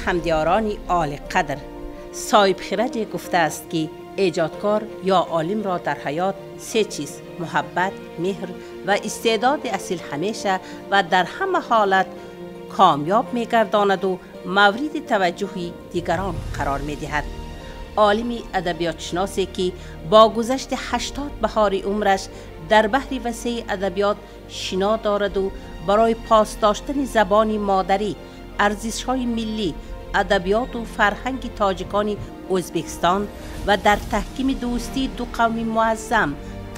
ҳамдиёрони олиқадр, соҳибхираҷе гуфтааст, ки эҷодкор ё олимро дар ҳаёт се чиз: муҳаббат, меҳр ва истеъдоди асил ҳамеша ва дар ҳама ҳолат комёб мегардонаду мавриди таваҷҷӯҳи дигарон қарор медиҳад. Олими адабиётшиносе, ки бо гузашти 80 баҳори умраш дар баҳри васеи адабиёт шино дораду барои пос доштани забони модарӣ, арзишҳои миллӣ, адабиёту фарҳанги тоҷикони Ӯзбекистон ва дар таҳкими дӯстии ду қавми муаззам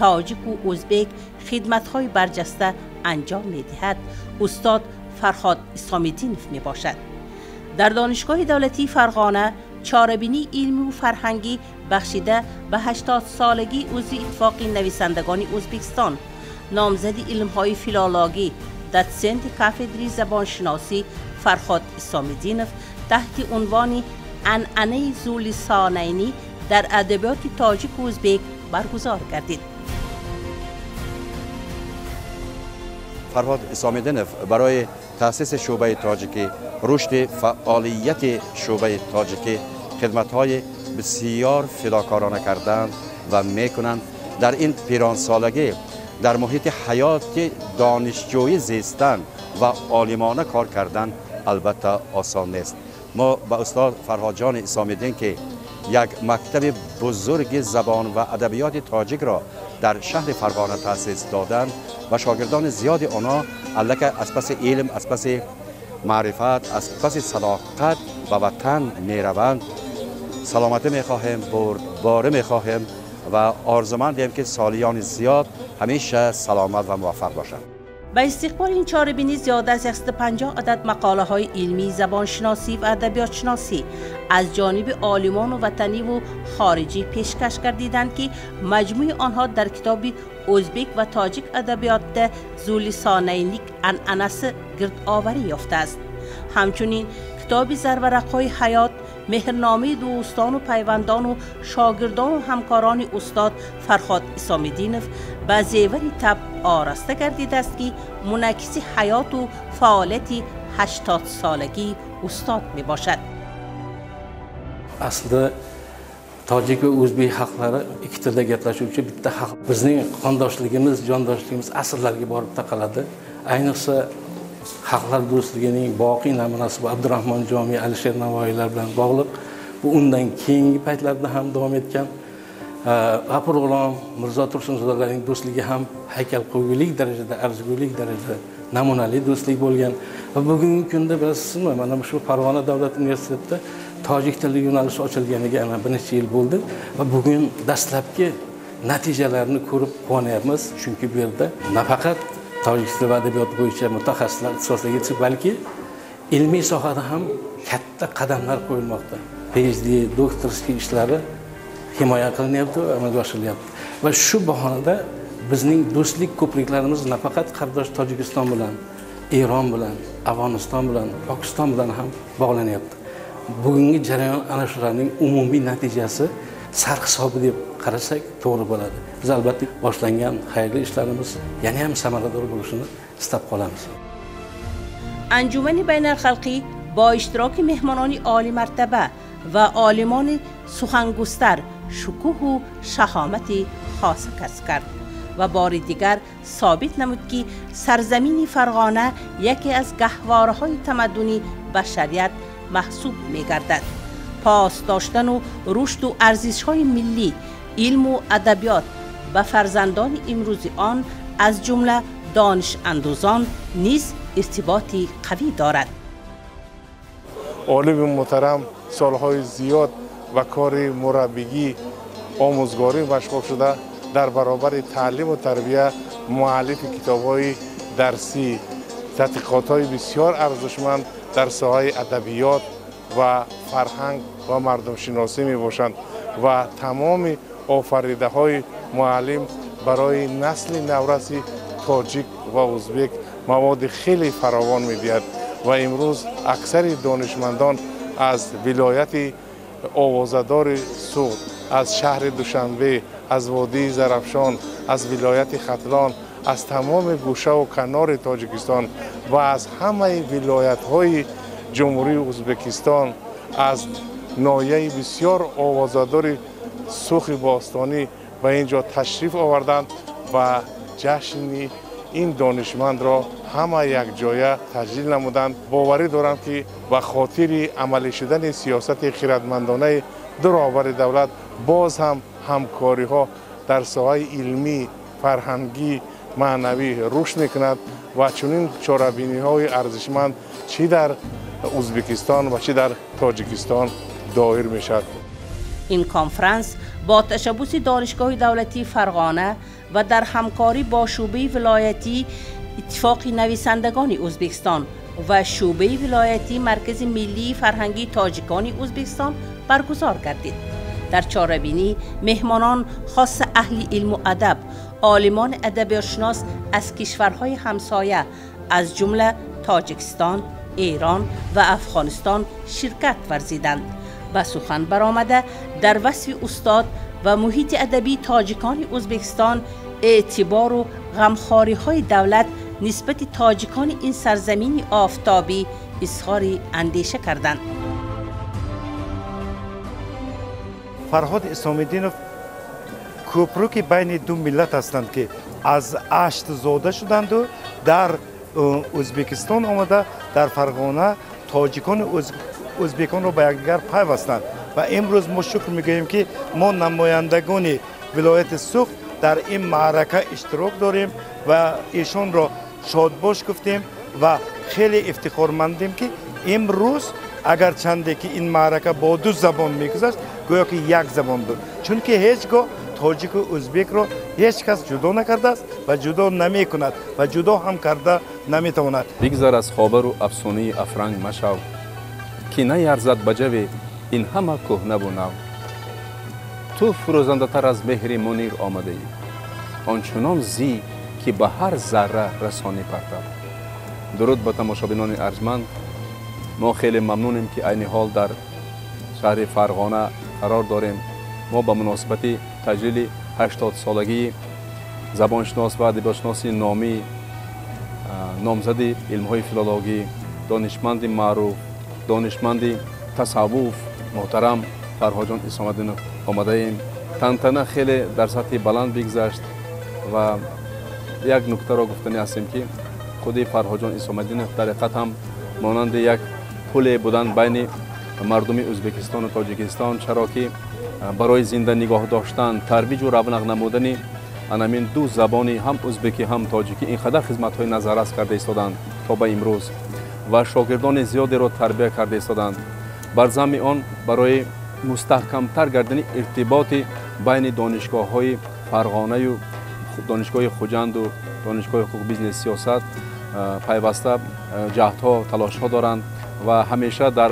тоҷику ӯзбек хидматҳои барҷаста анҷом медиҳад, устод Фарҳод Исомиддинов мебошад. Дар Донишгоҳи давлатии Фарғона чорабинии илмию фарҳангӣ бахшида ба 80-солагии узви Иттифоқи нависандагони Ӯзбекистон, номзади илмҳои филологӣ, дотсенти кафедри забоншиносӣ Фарҳод Исомиддинов таҳти унвони «Анъанаи зулисонайнӣ дар адабиёти тоҷику ӯзбек» баргузор гардид. Фарҳод Исомиддинов барои таъсиси шӯъбаи тоҷикӣ, рушди фаъолияти шӯъбаи тоҷикӣ хидматҳои бисёр фидокорона карданд ва мекунанд. Дар ин пиронсолагӣ дар муҳити ҳаёти донишҷӯӣ зистан ва олимона кор кардан албатта осон нест. Мо ба устод Фарҳодҷони Исомиддин, ки як мактаби бузурги забон ва адабиёти тоҷикро дар шаҳри Фарғона таъсис доданд ва шогирдони зиёди онҳо аллакай аз паси илм, аз паси маърифат, аз паси садоқат ба ватан мераванд, саломатӣ мехоҳем, бурдборӣ мехоҳем ва орзумандем, ки солиёни зиёд ҳамеша саломат ва муваффақ бошанд. Ба истиқболи ин чорабинӣ зиёда аз 150 адад мақолаҳои илмии забоншиносӣ ва адабиётшиносӣ аз ҷониби олимону ватаниву хориҷӣ пешкаш гардиданд, ки маҷмӯи онҳо дар китоби «Ӯзбек ва тоҷик адабиётда зулисонайник анъанаси» гирдоварӣ ёфтааст. Ҳамчунин китоби «Зарварақҳои ҳаёт: меҳрномаи дӯстону пайвандону шогирдону ҳамкорони устод Фарҳод Исомиддинов» ба зевари таб ороста гардидааст, ки мунаккиси ҳаёту фаъолияти 80-солагии устод мебошад. Aslida tojik va o'zbek xalqlari ikki tilda gaplashuvchi bitta xalq. Bizning qondoshligimiz, jondoshligimiz asrlarga borib taqaladi. Ayniqsa xalqlar do'stligining boqiy namunasi bu Abdurahmon Jomiy, Alisher Navoiylar bilan bog'liq. Bu undan keyingi paytlarda ham davom etgan. G'afur G'ulom, Mirzo Tursunzodalarning do'stligi ham haykal qo'ygulik darajada, arzigulik darajada namunali do'stlik bo'lgan. Va bugungi kunda bilasizmi, mana shu Farg'ona davlat universitetida tojik tili yo'nalishi ochilganiga ana bir necha yil bo'ldi va bugun dastlabki natijalarni ko'rib quvonyapmiz, chunki bu yerda nafaqat tojik tili va adabiyoti bo'yicha mutaxassislar ixtisoslarga yetishib, balki ilmiy sohada ham katta qadamlar qo'yilmoqda. PhD, doktorskiy ishlari himoya qilinyapti va amalga oshirilyapti. Va shu bahonada bizning do'stlik ko'priklarimiz nafaqat qardosh Tojikiston bilan, Eron bilan, Afg'oniston bilan, Pokiston bilan ham bog'lanyapti. Bugungi jarayon ana shularning umumiy natijasi, sarhisobi deb qarasak to'g'ri bo'ladi. Biz albatta boshlangan xayrli ishlarimiz yana ham samarador bo'lishini istab qolamiz. Анҷумани байналхалқӣ бо иштироки меҳмонони олимартаба ва олимони сухангустар шукӯҳу шаҳомати хоса касб кард ва бори дигар собит намуд, ки сарзамини Фарғона яке аз гаҳвораҳои тамаддуни башарият маҳсуб мегардад. Пос доштану рушду арзишҳои миллӣ, илму адабиёт ба фарзандони имрӯзи он, аз ҷумла донишандӯзон низ иртиботи қавӣ дорад. Олими муҳтарам солҳои зиёд ба кори мураббигӣ, омӯзгорӣ машғул шуда, дар баробари таълиму тарбия муаллифи китобҳои дарсӣ, тадқиқотҳои бисёр арзишманд дар соҳаи адабиёт ва фарҳанг ва мардумшиносӣ мебошанд ва тамоми офаридаҳои муаллим барои насли навраси тоҷик ва ӯзбек маводи хеле фаровон медиҳад ва имрӯз аксари донишмандон аз вилояти овозадори Суғд, аз шаҳри Душанбе, аз водии Зарафшон, аз вилояти Хатлон, аз тамоми гӯшаву канори Тоҷикистон ва аз ҳамаи вилоятҳои Ҷумҳурии Ӯзбекистон, аз ноҳияи бисёр овозадори Сухи бостонӣ ба ин ҷо ташриф оварданд ва ҷашни ин донишмандро ҳама якҷоя таҷлил намуданд. Боварӣ дорам, ки ба хотири амалӣ шудани сиёсати хирадмандонаи ду роҳбари давлат боз ҳам ҳамкориҳо дар соҳаи илмӣ, фарҳангӣ, маънавӣ рушд мекунад ва чунин чорабиниҳои арзишманд чӣ дар Ӯзбекистон ва чӣ дар Тоҷикистон доир мешавад. Ин конференс бо ташаббуси Донишгоҳи давлатии Фарғона ва дар ҳамкорӣ бо шӯъбаи вилоятии Иттифоқи нависандагони Ӯзбекистон ва шӯъбаи вилоятии Маркази миллии фарҳангии тоҷикони Ӯзбекистон баргузор гардид. Дар чорабинӣ меҳмонон, хоса аҳли илму адаб, олимони адабиётшинос аз кишварҳои ҳамсоя, аз ҷумла Тоҷикистон, Эрон ва Афғонистон ширкат варзиданд. Ба сухан баромада дар васфи устод ва муҳити адабии тоҷикони Ӯзбекистон, эътибору ғамхориҳои давлат нисбати тоҷикони ин сарзамини офтобӣ изҳори андеша карданд. Фарҳод Исомиддинов кӯпруки байни ду миллат ҳастанд, ки аз Ашт зода шуданду дар Ӯзбекистон омада, дар Фарғона тоҷикону ӯзбеконро ба якдигар пайвастанд. Ва имрӯз мо шукр мегӯем, ки мо намояндагони вилояти Суғд дар ин маърака иштирок дорем ва эшонро шодбош гуфтем ва хеле ифтихормандем, ки имрӯз агарчанде ки ин маърака бо ду забон мегузашт, гӯё ки як забон буд, чунки ҳеҷ гоҳ тоҷику ӯзбекро ҳеҷ кас ҷудо накардааст ва ҷудо намекунад ва ҷудо ҳам карда наметавонад. Бигзар аз хобару афсонаи афранг машав, ки наярзад ба ҷаве ин ҳама кӯҳнаву нав. Ту фурӯзандатар аз меҳри мунир омадаӣ, ончунон зӣ ки ба ҳар зарра расонӣ партав. Дуруд ба тамошобинони арҷманд. Мо хеле мамнунем, ки айни ҳол дар шаҳри Фарғона қарор дорем. Мо ба муносибати таҷлили 80-солагии забоншинос ва адабиётшиноси номӣ, номзади илмҳои филологӣ, донишманди маъруф, донишманди тасаввуф муҳтарам Фарҳодҷон Исомиддинов омадаем. Тантана хеле дар сатҳи баланд бигзашт ва як нуктаро гуфтанӣ ҳастем, ки худи Фарҳодҷон Исомиддинов дар ҳақиқат ҳам монанди як пуле буданд байни мардуми Ӯзбекистону Тоҷикистон, чаро ки барои зинда нигоҳ доштан, тарвиҷу равнақ намудани анамин ду забони ҳам ӯзбекӣ ҳам тоҷикӣ ин қадар хизматҳои назаррас карда истоданд то ба имрӯз ва шогирдони зиёдеро тарбия карда истоданд. Бар замми он барои мустаҳкамтар гардани иртиботи байни донишгоҳҳои Фарғонаю донишгоҳи Хуҷанду донишгоҳи ҳуқуқ, бизнес, сиёсат пайваста ҷаҳдҳо, талошҳо доранд ва ҳамеша дар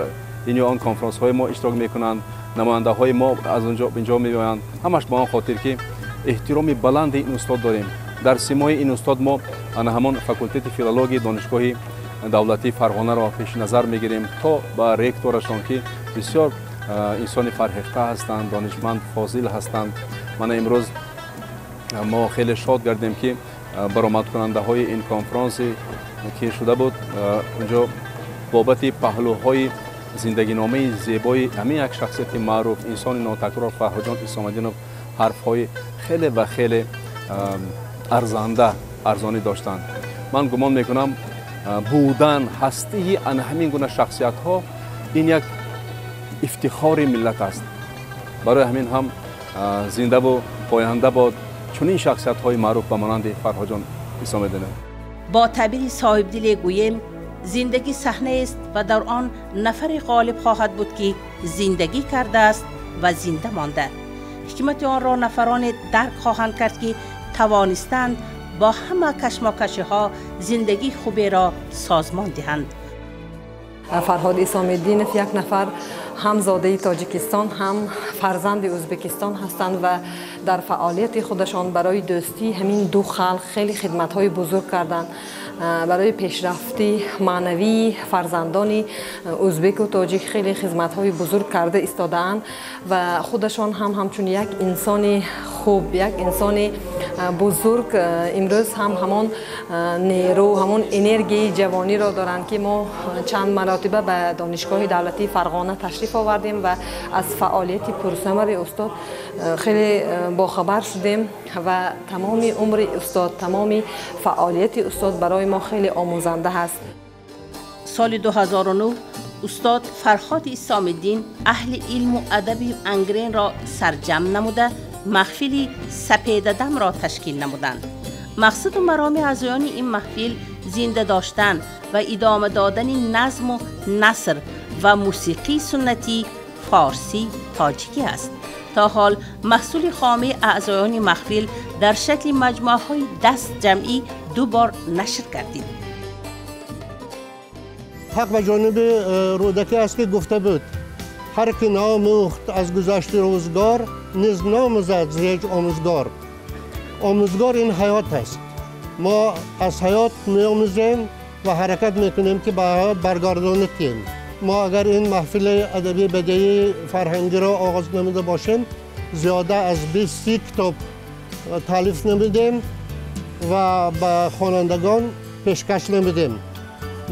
ин ё он конференсҳои мо иштирок мекунанд. Намояндаҳои мо аз инҷо меоянд, ҳамаш ба он хотир, ки эҳтироми баланди ин устод дорем. Дар симои ин устод мо ана ҳамон факултети филологии донишгоҳи давлатии Фарғонаро пеши назар мегирем, то ба ректорашон, ки бисёр инсони фарҳехта ҳастанд, донишманд фозил ҳастанд. Мана имрӯз мо хеле шод гардем, ки баромадкунандаҳои ин конференсе ки шуда буд, унҷо бобати паҳлӯҳои зиндагиномаи зебои ҳамин як шахсияти маъруф, инсони нотакрор Фарҳодҷон Исомиддинов ҳарфҳои хеле ва хеле арзанда арзонӣ доштанд. Ман гумон мекунам, будан ҳастии ана ҳамин гуна шахсиятҳо ин як ифтихори миллат аст. Барои ҳамин ҳам зиндаву поянда бод чунин шахсиятҳои маъруф ба монанди Фарҳодҷон Исомиддинов. Бо таъбири соҳибдиле гӯем, зиндагӣ саҳнаест ва дар он нафаре ғолиб хоҳад буд, ки зиндагӣ кардааст ва зинда монда. Ҳикмати онро нафароне дарк хоҳанд кард, ки тавонистанд бо ҳама кашмокашиҳо зиндагии хуберо созмон диҳанд. Фарҳод Исомиддинов як нафар ҳам зодаи Тоҷикистон, ҳам фарзанди Ӯзбекистон ҳастанд ва дар фаъолияти худашон барои дӯстии ҳамин ду халқ хеле хидматҳои бузург карданд. Барои пешрафти маънавии фарзандони ӯзбеку тоҷик хеле хизматҳои бузург карда истодаанд ва худашон ҳам ҳамчун як инсони хуб, як инсони бузург имрӯз ҳам ҳамон нерӯ, ҳамон энергияи ҷавониро доранд, ки мо чанд маротиба ба Донишгоҳи давлатии Фарғона ташриф овардем ва аз фаъолияти пурсамари устод хеле бохабар шудем ва тамоми умри устод, тамоми фаъолияти устод барои мо хеле омӯзанда ҳаст. Соли 2009 устод Фарҳод Исомиддин аҳли илму адаби Ангренро сарҷамъ намуда маҳфили сапедадамро ташкил намуданд. Мақсаду мароми аъзоёни ин маҳфил зинда доштан ва идома додани назму наср ва мусиқии суннатии форсӣ тоҷикӣ аст. То ҳол маҳсули хомаи аъзоёни маҳфил дар шакли маҷмӯаҳои дастҷамъӣ 2 бор нашр гардид. Ҳақ ба ҷониби Рӯдакӣ аст, ки гуфта буд: ҳар ки наомӯхт аз гузашти рӯзгор, низ наомӯзад зи ҳеҷ омӯзгор. Омӯзгор ин ҳаёт аст. Мо аз ҳаёт меомӯзем ва ҳаракат мекунем, ки ба ҳаёт баргардонид кунем. Мо агар ин маҳфили адабӣ бадеии фарҳангиро оғоз намуда бошем, зиёда аз 20 китоб таълиф намудем ва ба хонандагон пешкаш намудем.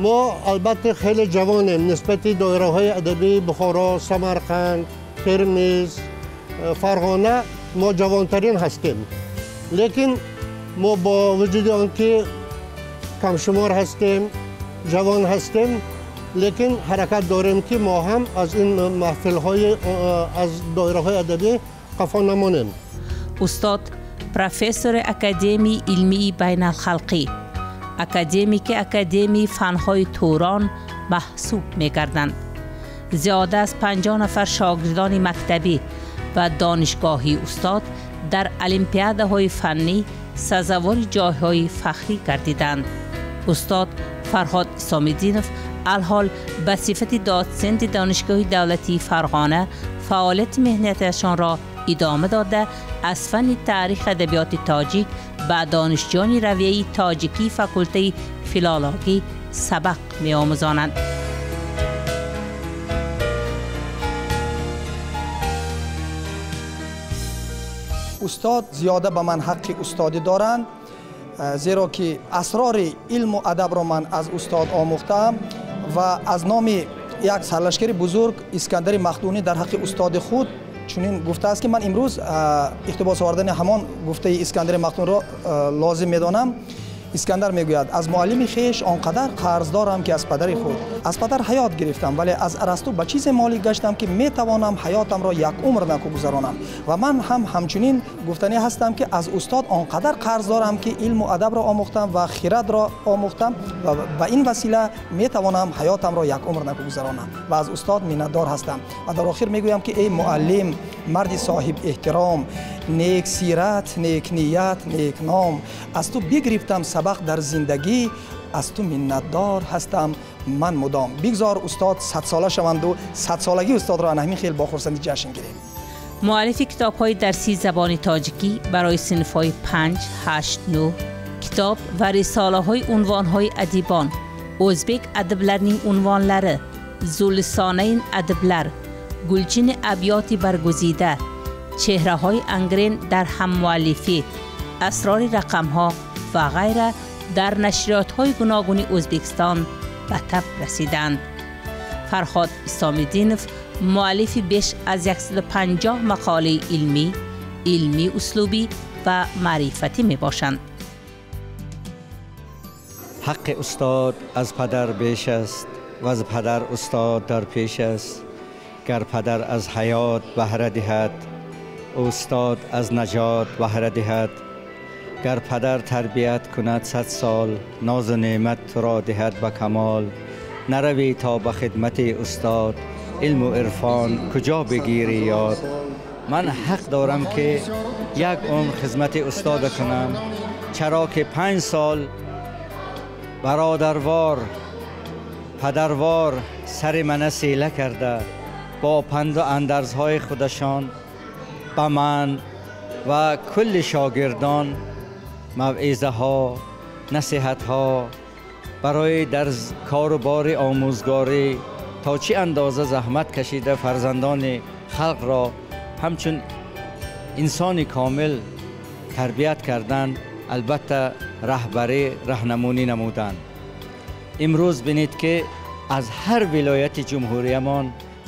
Мо албатта хеле ҷавонем нисбати доираҳои адабии Бухоро, Самарқанд, Термиз, Фарғона мо ҷавонтарин ҳастем. Лекин мо бо вуҷуди он ки камшумор ҳастем, ҷавон ҳастем, лекин ҳаракат дорем, ки мо ҳам аз ин маҳфилҳои аз доираҳои адабӣ қафо намонем. Устод профессори Академияи илмии байналхалқӣ, академики Академияи фанҳои Турон маҳсуб мегарданд. Зиёда аз 50 нафар шогирдони мактабӣ ва донишгоҳии устод дар олимпиадаҳои фаннӣ сазовори ҷойҳои фахрӣ гардиданд. Устод Фарҳод Исомиддинов алҳол ба сифати дотсенти Донишгоҳи давлатии Фарғона фаъолияти меҳнатиашонро идома дода, аз фанни таърих адабиёти тоҷик ба донишҷӯёни равияи тоҷикии факултаи филологӣ сабақ меомӯзонанд. Устод зиёда ба ман ҳаққи устодӣ доранд, зеро ки асрори илму адабро ман аз устод омӯхтаам ва аз номи як сарлашкари бузург Искандари Мақдунӣ дар ҳаққи устоди худ чунин гуфтааст, ки ман имрӯз иқтибос овардани ҳамон гуфтаи Искандари Мақдуниро лозим медонам. Искандар мегӯяд: аз муаллими хеш он қадар қарз дорам, ки аз падари худ. Аз падар ҳаёт гирифтам, вале аз Арасту ба чизе молик гаштам, ки метавонам ҳаётамро як умр наку гузаронам. Ва ман ҳам ҳамчунин гуфтанӣ ҳастам, ки аз устод он қадар қарз дорам, ки илму адабро омӯхтам ва хирадро омӯхтам ва ба ин васила метавонам ҳаётамро як умр наку гузаронам ва аз устод миннатдор ҳастам. Ва дар охир мегӯям, ки эй муаллим, марди соҳиб эҳтиром, нек сират, нек ният, нек ном, аз ту бигирифтам сабақ дар зиндагӣ, аз ту миннатдор ҳастам ман мудом. Бигзор устод 100 сола шаванду 100-солагии устодро ана ҳамин хел бо хурсандӣ ҷашн гирем. Муаллифи китобҳои дарсии забони тоҷикӣ барои синфҳои 5, 8, 9, китоб ва рисолаҳои унвонҳои адибон, o'zbek adiblarining unvonlari, Zulisонаин adiblar, гулчини абёти баргузида, чеҳраҳои Ангрен дар ҳаммуаллифӣ, асрори рақамҳо ва ғайра дар нашриётҳои гуногуни Ӯзбекистон ба таб расиданд. Фарҳод Исомиддинов муаллифи беш аз 150 мақолаи илмӣ, илмӣ услубӣ ва маърифатӣ мебошанд. Ҳаққи устод аз падар беш аст ва аз падар устод дар пеш аст. Гар падар аз ҳаёт баҳра диҳад, устод аз наҷот баҳра диҳад. Гар падар тарбият кунад 100 сол, нозу неъмат туро диҳад ба камол. Наравӣ то ба хидмати устод, илму ирфон куҷо бигирӣ ёд. Ман ҳақ дорам, ки як умр хизмати устода кунам, чаро ки 5 сол бародарвор, падарвор сари мана села карда, бо панду андарзҳои худашон ба ман ва кулли шогирдон мавъизаҳо, насиҳатҳо барои дар кору бори омӯзгорӣ то чӣ андоза заҳмат кашида фарзандони халқро ҳамчун инсони комил тарбият карданд, албатта раҳбарӣ, раҳнамунӣ намуданд. Имрӯз бинед ки аз ҳар вилояти ҷумҳуриямон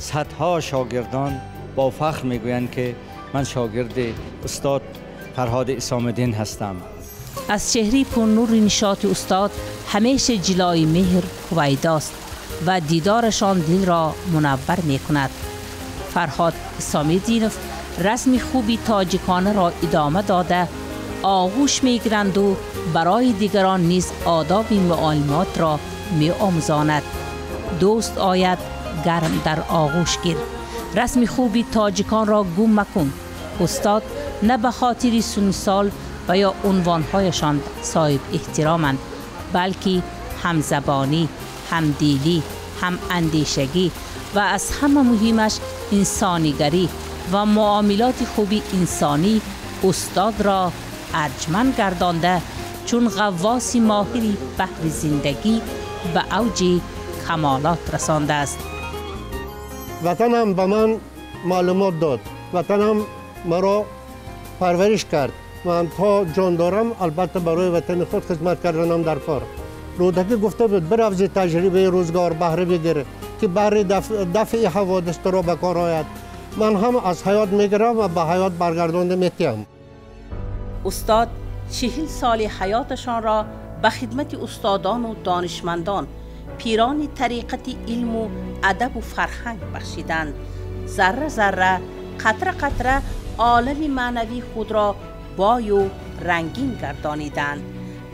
садҳо шогирдон бо фахр мегӯянд ки ман шогирди устод Фарҳод Исомиддин ҳастам. Аз чеҳраи пурнури нишоти устод ҳамеша ҷилои меҳр ҳувайдост ва дидорашон дилро мунаввар мекунад. Фарҳод Исомиддинов расми хуби тоҷиконаро идома дода, оғӯш мегиранду барои дигарон низ одоби муолимотро меомӯзонад. Дӯст ояд, гарм дар оғӯш гир. Расми хуби тоҷиконро гум макун. Устод на ба хотири синну сол ва ё унвонҳояшон соҳиб эҳтироманд, балки ҳамзабонӣ, ҳамдилӣ, ҳамандешагӣ ва аз ҳама муҳимаш инсонигарӣ ва муомилоти хуби инсонӣ устодро арҷманд гардонда, чун ғаввоси моҳири баҳри зиндагӣ ба авҷи камолот расондааст. Ватанам ба ман маълумот дод, ватанам маро парвариш кард. Ман то ҷон дорам, албатта барои ватани худ хизмат карданам дар кор. Рӯдакӣ гуфта буд, биравзи таҷрибаи рӯзгор баҳра бигир, ки баҳри дафъи ҳаводис туро ба кор ояд. Ман ҳам аз ҳаёт мегирам ва ба ҳаёт баргардонда метиҳам. Устод 40 соли ҳаёташонро ба хидмати устодону донишмандон, пирони тариқати илму адабу фарҳанг бахшиданд. Зарра зарра, қатра қатра олами маънавии худро бою рангин гардониданд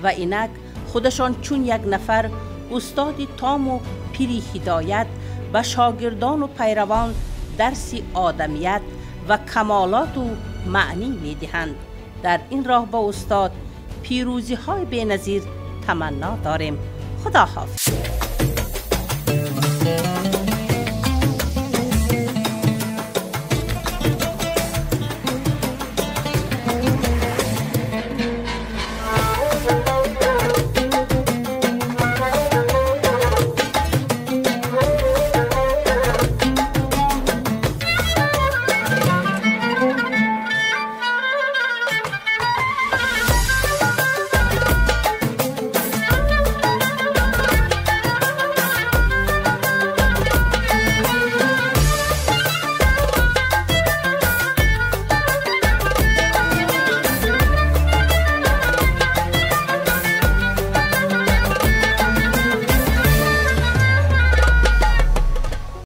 ва инак худашон чун як нафар устоди тому пири ҳидоят ба шогирдону пайравон дарси одамият ва камолоту маънӣ медиҳанд. Дар ин роҳ ба устод пирӯзиҳои беназир таманно дорем. Худо ҳофиз.